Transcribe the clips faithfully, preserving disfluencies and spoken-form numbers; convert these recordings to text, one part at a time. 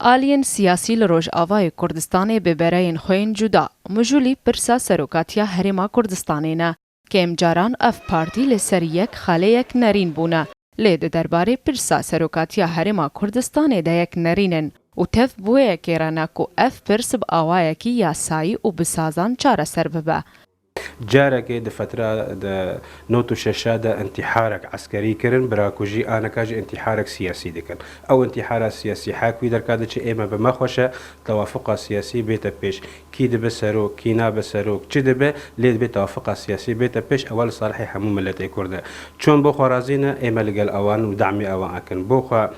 Aliyên siyasî li Rojavayê Kurdistanê bi bereyên xwe yên cuda, mijûlî pirsa serokatiya Herêma Kurdistanê ne. Kêm caran ev partî li ser yek xaleyek nerîn bûne, lê di derbarê pirsa serokatiya Herêma Kurdistanê de yek nerîn in û tev bi wê yekê re ne ku ev pirs bi awayekî yasayî û bi sazan çareser bibe. Carekê di fetra de not û şeşa de intîharek eskerî kirin, birakujî, aneka jî intîharek siyasî dikin. Ew intîhara siyasî hek wî derka diçe, ê me bi me xweş e, tewafuqa siyasî bête pêş. Kî dibe serok, kî nabe serok, çi dibe, lê dibe tewafuqa siyasî bête pêş, ew li salihê hemû miletê Kurd e. Çon bo xwe razî ne, ê me li gel ewan û demê ewan ekin. Bo xwe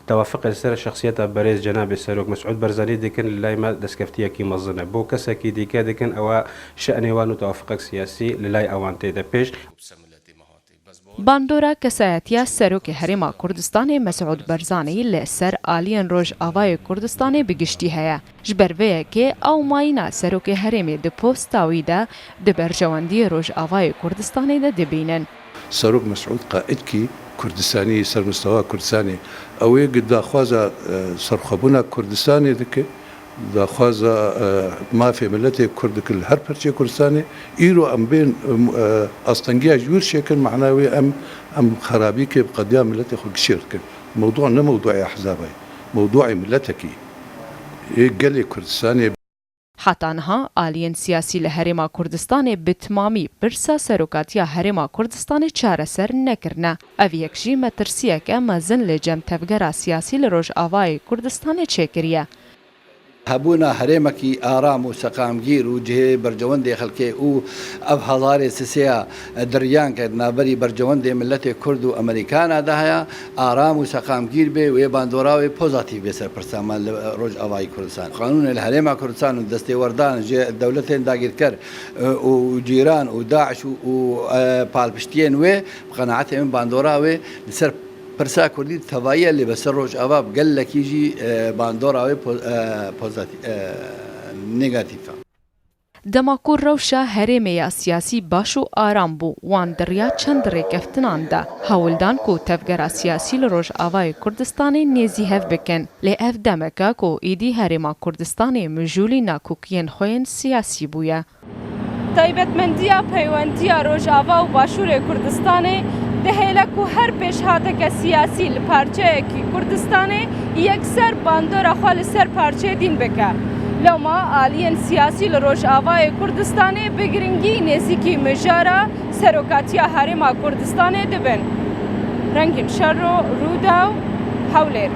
tewafuqê li ser şexsiyeta berêz cenabê serok Mesûd Barzanî dikin, li lay me destkeftiyekî mezin e. Bo kesekî dîke dikin, ew şe'nê wan û tewafuqek siyasî li lay ewan tê de pêş. Bandora kesayetiya Serokê Herêma Kurdistanê Mesûd Barzanî li ser aliyên Rojavayê Kurdistanê bi giştî heye. Ji ber vê yekê ew mayîna Serokê Herêmê di posta wî de di berjewendiyê Rojavayê Kurdistanê de dibînin. Serok Mesûd qaîdkî Kurdistanî, ser mustewa Kurdistanê, ew ê gi daxwaza, e, serxwebûna Kurdistanê dike, daxwaza, e, mafê miletê Kurd dike li her perçê Kurdistanê. Îro em bên, e, astengiya ji wir çêkin, mehna wê em, em xerabîkê bi qediya miletê xwe gişêr dikin. Mewdû ne mewdûê ehzaba ye, mewdûê miletekî, ê gelê Kurdistanê. Heta niha aliyên siyasî li Herêma Kurdistanê bi timamî pirsa serokatiya Herêma Kurdistanê çareser nekirine. Ev yek jî metirsiyeke mezin li cem tevgera siyasî li Rojavayê Kurdistanê çêkiriye. Hebûna herêmekî aram û seqamgîr û cihê berjewendê xelkê û ev hezarê sisêya diriyan ke di navberî berjewendê miletê Kurd û Amerîkana de heye, aram û seqamgîr bê, wê bandora wê pozatîf bê ser pirsa me li Rojavayî Kurdistan. Qanûnê li Herêma Kurdistan û destêwerdan ji dewletên dagîrker, e, û cîran û DAIŞ û, û, e, palpiştiyên wê, bi qenaetê min bandora wê li ser pirsa Kurdî tevayî ye, lê bi ser Rojava bi gelekî jî, e, bandora wê po-, e, pozatî-, e, negatîf e. Dema ku rewşa herêmê ya siyasî baş û aram bû, wan di riya çend rêkeftinan de hewl dan ku tevgera siyasî li Rojavayê Kurdistanê nêzî hev bikin. Lê ev demek e ku êdî Herêma Kurdistanê mijûlî nakokiyên xwe yên siyasî bûye. Taybetmendiya peywendiya Rojava û Başûrê Kurdistanê dihêle ku her pêşhateke siyasî li parçeyekî Kurdistanê yekser bandora xwe li ser parçeyê dîn bike. Loma aliyên siyasî li Rojavayê Kurdistanê bi giringî nêzîkî mijara serokatiya Herêma Kurdistanê dibin. Rengîn Şerro, Rûdaw, Hewlêr.